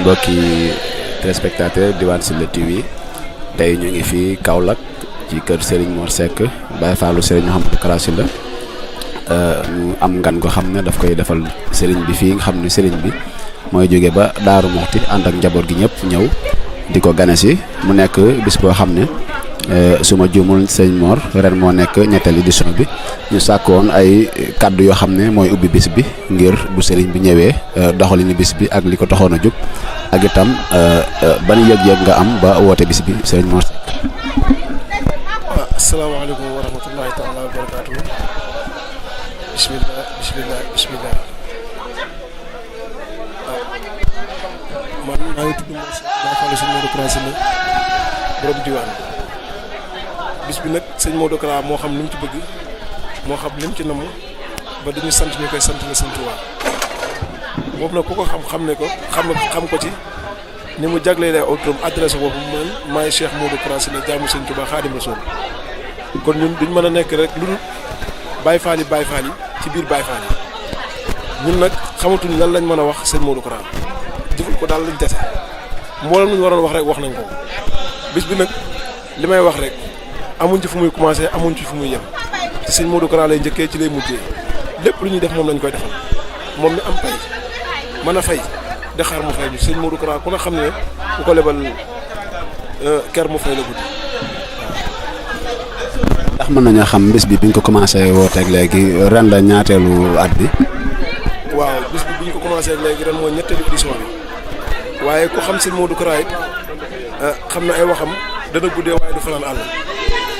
mbokki téléspectateur Diwane Sylla TV tey ñu ngi fii Kaolack ci kër Serigne Mor Seck Baye Fallou Serigne Mouhamadou Kara Sylla ñu am ngan ko xam ne daf koy defal Serigne bi fii nga xam ne Serigne bi mooy jóge ba Daaru Muxti ànd ak njaboot gi ñëpp ñëw di ko gane si mu nekk bis boo xam ne su ma juumul sëñ Mor ren moo nekk ñetteel édition bi ñu sàkkoon ay kàddu yoo xam ne mooy ubbi bis bi ngir bu Serigne bi ñëwee doxalinu bis bi ak li ko taxoon a jóg ak itam ban yëg-yëg nga am ba woote bis bi sëñ Mor Seck. waaw asalaamaaleykum wa rahmatullahi taala wa barakaatu. bismillah. man maa ngi tudd Mor Seck Baye Fallou sëñ Modou Kara Sylla borom Diwane. bis bi nag sëñ Modou Kara moo xam li mu ci bëgg moo xam li mu ci namm ba dañuy sant ñu koy sant la sant waa boobu nag ku ko xam ne ko xam ko ci ni mu jaglee lay aw turam adresse boobu man maay Cheikh Modou Kara Sylla jaamu sëñ Tuubaa Xaadimu Rasuul kon ñun duñ mën a nekk rek lu dul Baye Fall yi ci biir Baye Fall yi ñun nag xamatuñ lan lañ mën a wax sëñ Modou Kara jëfal ko daal lañ dese mboolem lu ñu waroon wax rek wax nañ ko bis bi nag li may wax rek amuñ ci fu muy commencé amuñ ci fu muy yem ci sëñ Modou Kara lay njëkkee ci lay mujjee lépp lu ñuy def moom lañ koy defal moom mi am pay mën a fay de xaar mu fay ñu sëñ Modou Kara ku ne xam ne ku ko lebal ker mu fay la guddi ndax mën nañoo xam bis bi biñ ko commencé wooteeg léegi ren la ñaateelu at bi. waaw bis bi biñ ko commencé léegi ren mooy ñetteelu édition bi waaye ku xam sëñ Modou Kara it xam na ay waxam dana guddee waaye du fanaan àll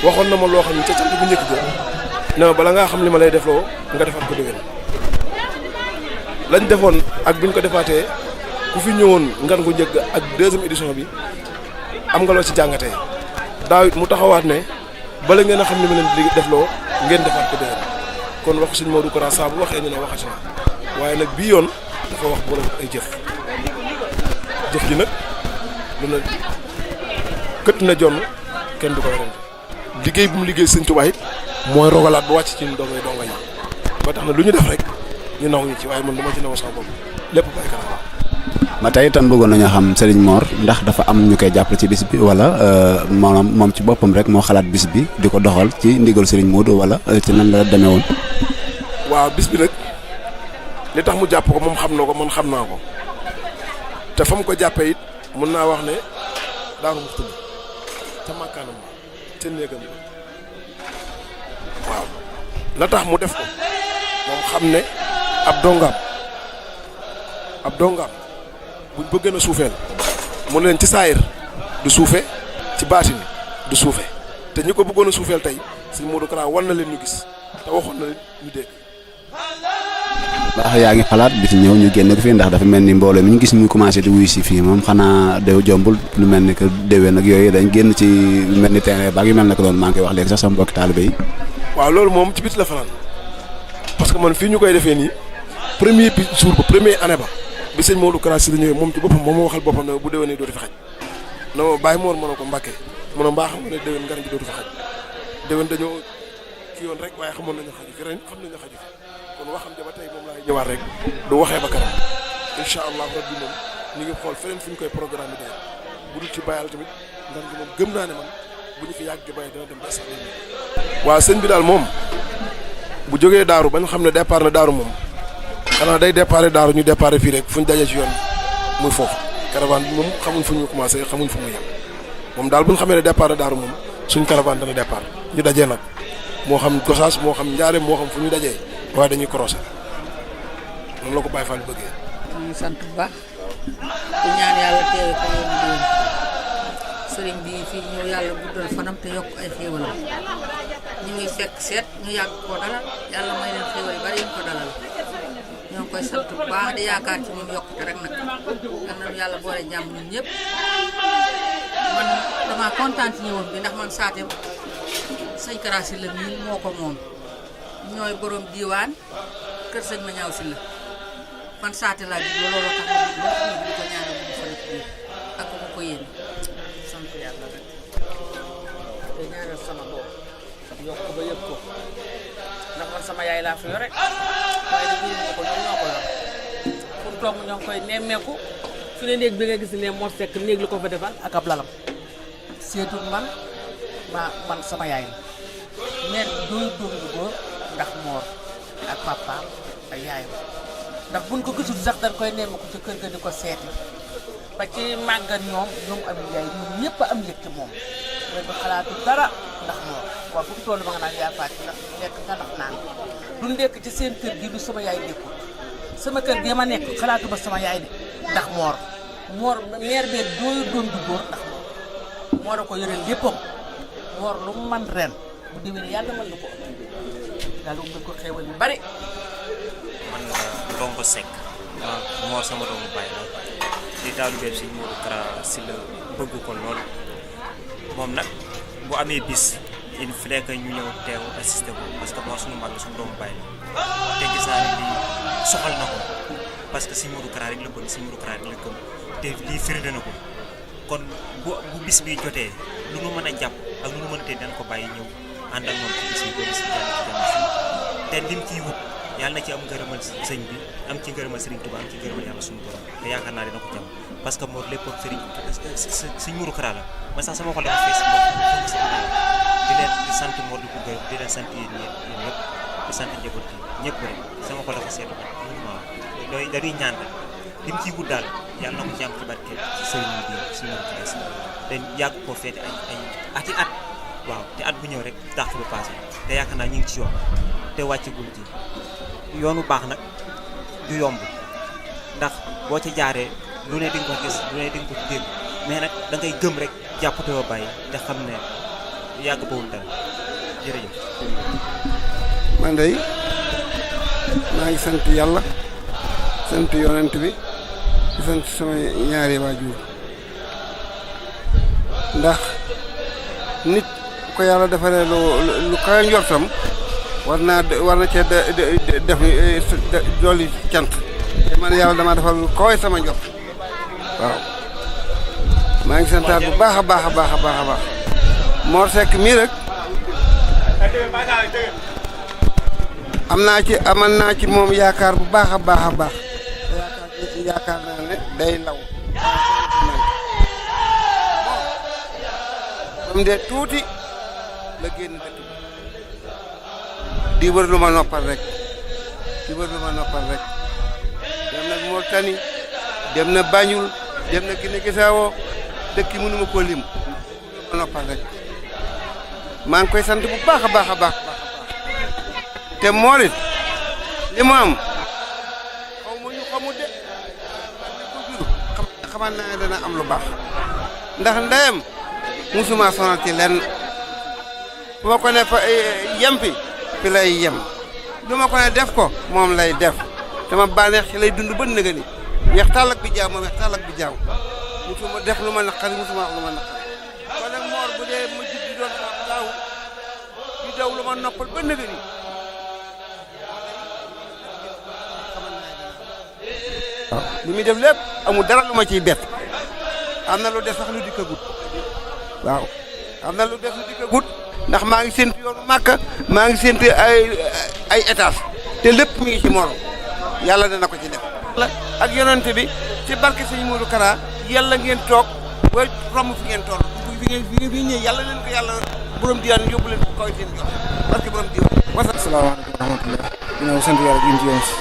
waxoon na ma loo xam ne ca cant bu njëkk ga ne ma bala ngaa xam li ma lay defloo nga defaat ko déwén lañ defoon ak biñ ko defaatee ku fi ñëwoon ngan gu njëkk ak deuxième édition bi am nga loo ci jàngatee daaw it mu taxawaat ne bala ngeen a xam li ma leen di defloo ngeen defaat ko déwén kon wax sëñ Modou Kara saa bu waxee ñu ne waxati na waaye nag bii yoon dafa wax borom ay jëf ji nag lu na kët na jonn kenn du ko werante liggéey bu mu liggéey sëñ Tuubaa it mooy rogalaat ba wàcc ci ñu donga yi ba tax na lu ñu def rek ñu naw ñu ci waaye man dama ci naw sama bopp lépp baykat la. ba tey itam bëggoon nañoo xam Serigne Mor ndax dafa am ñu koy jàppale ci bis bi wala maanaam moom ci boppam rek moo xalaat bis bi di ko doxal ci ndigal Serigne Modou wala ci nan la demee woon. waaw bis bi nag li tax mu jàpp ko moom xam na ko man xam naa ko te fa mu ko jàppee it mun naa wax ne Daaru Muxti ca màkkaanam ca néegam waaw la tax mu def ko moom xam ne ab dongaam buñ bëgg na suufeel mu ne leen ci saayir du suufe ci baatin du suufe te ñi ko bëggoon a suufeel tey sëñ Modou Kara wan na leen ñu gis te waxoon na leen ñu dégg. ndax yaa ngi xalaat bi ci ñëw ñu génn ko fii ndax dafa mel ni mbooloo mi ñu gis muy commencé di wuyu si fii moom xanaa dew jombul lu mel ni que déwén ak yooyu dañ génn ci lu mel ni terrain baag yu mel ne que loolu maa ngi koy wax léegi sax sama mbokki taalibe yi. waaw loolu moom ci biti la fanaan parce que man fii ñu koy defee nii premier jour ba premier année ba bi sëñ Modou Kara Sylla ñëwee moom ci boppam moom moo waxal boppam ne bu déwénee dootu fi xaj na ma bàyyi moor mën a ko mbàkkee mu ne mbaa xam nga ne déwén ngan gi dootu fi xaj déwén dañoo kii yoon rek waaye xamoon nañu xaju fi ren xam nañu xaju fi kon waxam ja ba tey moom laay ñëwaat rek du waxee ba kanam incha allah rabbi moom ñu ngi xool feneen fu ñu koy programme bi bu dul ci bayal tamit ngan gi moom gëm naa ne man bu ñu fi yàgg di bay dana dem ba sax waaw sëñ bi daal moom bu jógee daaru ba ñu xam ne départ na daaru moom xanaa day départ daaru ñu départ fii rek fu ñu dajee ci yoon muy foofu caravane bi moom xamuñ fu ñu commencé xamuñ fu mu yem moom daal bu ñu xamee ne départ na daaru moom suñ caravane dana départ ñu dajee nag moo xam Gosaas moo xam Njaareem moo xam fu ñu dajee waaye dañuy croisé noonu la ko Baye Fall bëggee. ñu ngi sant bu baax di ñaan yàlla teewe ko yoon bi sëriñ bi fii ñëw yàlla guddal fanam te yokk ay xéewalam ñu ngi fekk seet ñu yàgg koo dalal yàlla may leen xéewal yu bari ñu ko dalal ñoo ngi koy sant bu baax di yaakaar ci moom yokkute rek nag yal na yàlla boole jàmm ñun ñëpp man dama kontaan ci ñëwoon bi ndax man saate sëñ Kara Sylla mii moo ko moom ñooy borom diiwaan kër sëñ ma ñaaw Sylla man saate laa ji looloo tax ma di ko ñaanal bu fa nekk ak ko ko yéen sant yàlla rek te ñaanal sama doom yokk ba yëg ko ndax man sama yaay laa fi yore waaye da gërëm ko ñoom ñoo ko yor fu mu toog ñoo ngi koy nemmeeku fu su ne néeg bi nga gis ne Mor Seck néeg la ko fa defal ak ab lalam seetul man sama yaay la mère bi dooy doom bu góor ndax Mor ak papaam ak yaayam ndax buñ ko gisul sax dañ koy nemm ko ca kër ga di ko seeti ba ci màggat ñoom am yaay ñoom ñëpp am yëg ci moom mais du xalaatu dara ndax Mor waaw fu mu toll ba nga naan yaa faat ndax nekk nga ndax naan du nekk ci seen kër gi du sama yaay nekkul sama kër gi ma nekk xalaatu ba sama yaay de ndax Mor mère bee dooyu doom du góor ndax Mor a ko yore léppam Mor lu mu man ren bu déwénee yàlla mën na ko daal di ko xéewal yu bari. man Ndongo Seck Mor sama doomu baay la di taalibe si Modou Kara Sylla bëgg ko lool moom nag bu amee bis il fallait que ñu ñëw teew assister ko parce que Mor suñu mag la suñu doomu baay la te gis naa ne lii soxal na ko parce que si Modou Kara rek la bëgg si Modou Kara rek la gëm te lii firnde na ko kon bu bis bi jotee lu nu mën a jàpp ak lu nu mën a tee dañ ko bàyyi ñëw ànd ak moom ci bis bi ba bis bi jàll ci jàmm si te lim ciy wut yàlla na ci am ngërëmal sëñ bi am ci ngërëmal Serigne Touba am ci ngërëmal yàlla suñu borom te yaakaar naa dina ko jàmm parce que Mor léppam Serigne Sëñ Modou Kara la ma sax sama xol dafa fees di leen di sant Mor di ko gërëm di leen sant yéen ñëpp di sant njaboot yi ñëpp rek sama xol dafa seetlu waaw dañuy ñaan rek lim ciy wut daal yàlla na ko ci am ci barke Serigne bi Sëñ Modou Kara Sylla te yàgg koo feete ay at waaw te at bu ñëw rek dàq ba passé te yaakaar naa ñu ngi ci yoon te wàccagul ci yoonu baax nag du yomb ndax boo ca jaaree lu ne di nga ko gis lu ne di nga ko dégg mais nag da ngay gëm rek jàpp te ba bàyyi te xam ne yàgg bawul dara jërëjëf. man day maa ngi sant yàlla sant yonent bi di sant sama ñaari waajur ndax nit ko yàlla defaree lu kawe njortam war na cee def dolli cant te man yàlla dama defal lu kawe sama njort waaw maa ngi santaat bu baax a baax a baax a baax a baax Mor Seck mii rek aman naa ci moom yaakaar bu baax a baax a baax yaakaar naa ne day law comme de tuuti la génn dëkk di wër lu ma noppal rek dem na Mauritanie dem na Banjul dem na Guinée Bissau dëkk yi mënuma koo lim ma noppal rek maa ngi koy sant bu baax a baax a baax te Mor it li mu am xaw ma ñu xamul de xamal naa ne dana am lu baax ndax ndeyam musuma sonal ci lenn bu ma ko ne fa yem fi lay yem du ma ko ne def ko moom lay def te ma bànneex ci lay dund ba nëga ni weex tàll ak bi jaaw ma weex tàll ak bi jaaw musuma def lu ma naqari musuma wax lu ma naqari kon nag Mor bu dee ma jub di doon sama daaw di daw lu ma noppal ba nëga ni waaw li muy def lépp amul dara lu ma ciy bett am na lu des sax lu dikkagut waaw am na lu des lu dikkagut ndax maa ngi séntu yoonu Màkka maa ngi séntu ay étage te lépp mi ngi ci Mor yàlla dana ko ci def. ak yonent bi ci barke Sëñ Modou Kara yàlla ngeen toog ba romb fi ngeen toll fi ngeen ñëw yàlla leen ko yàlla borom diwaan yóbbu leen ko kaw seen jox parce que borom diwaan. asalaamaaleykum wa rahmatulah. ginnaaw sant yàlla jëm ci yoon si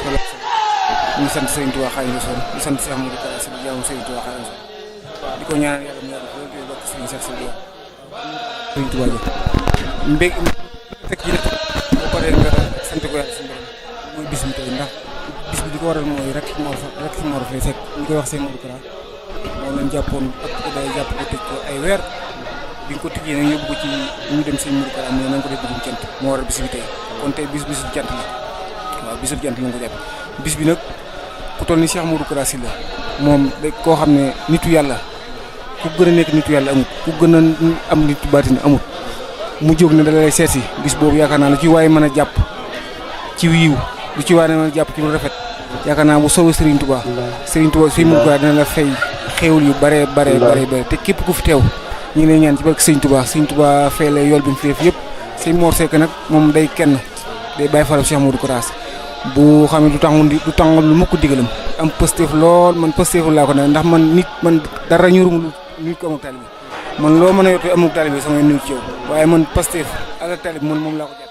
ñu ngi sant Sëriñ Tuubaa Xaadimu Rasuul di sant Cheikh Modou Kara Sylla jaamu Sëriñ Tuubaa Xaadimu Rasuul di ko ñaanal yàlla mu yàlla loolu di bokk Sëriñ Cheikh Sylla Sëriñ Tuubaa ji mbég fekk ci dëkk boo paree nga sant ko yàlla suñu borom mooy bis bi tey ndax bis bi di ko waral mooy rek Mor fay fekk ñu koy wax Sëriñ Modou Kara moom lañ jàppoon ak ko day jàpp ko tëj ko ay weer bi nga ko tëjee nag yóbbu ko ci ñu dem Sëriñ Modou Kara mu ne nañ ko def bisum cant moo waral bis bi tey kon tey bisu cant la waaw bisu cant lañ ko jàpp bis bi nag ku toll ni Cheikh Modou Kara Sylla moom da koo xam ne nitu yàlla ku gën a nekk nitu yàlla amut ku gën a am nitu baatin amut mu jóg ne da lay seet si bis boobu yaakaar naa lu ci waaye mën a jàpp ci wiiw lu ci waaye mën a jàpp ci lu rafet yaakaar naa bu soobee Serigne Touba Sëñ Modou Kara dina la fay xéewal yu bare te képp ku fi teew ñu ngi lay ñaan ci barke Sëñ Touba fay la yool bi mu fi def yëpp Sëñ Mor Seck nag moom day kenn day bàyyi faral Cheikh Modou Kara bu xam ne du tàngul lu mukk digalam am positif lool man positif laa ko ne ndax man dara ñurum nit ko amul taalibe man loo mën a yor te amul taalibe sama nuyu ci yow waaye man positif ak taalibe man moom laa ko jàpp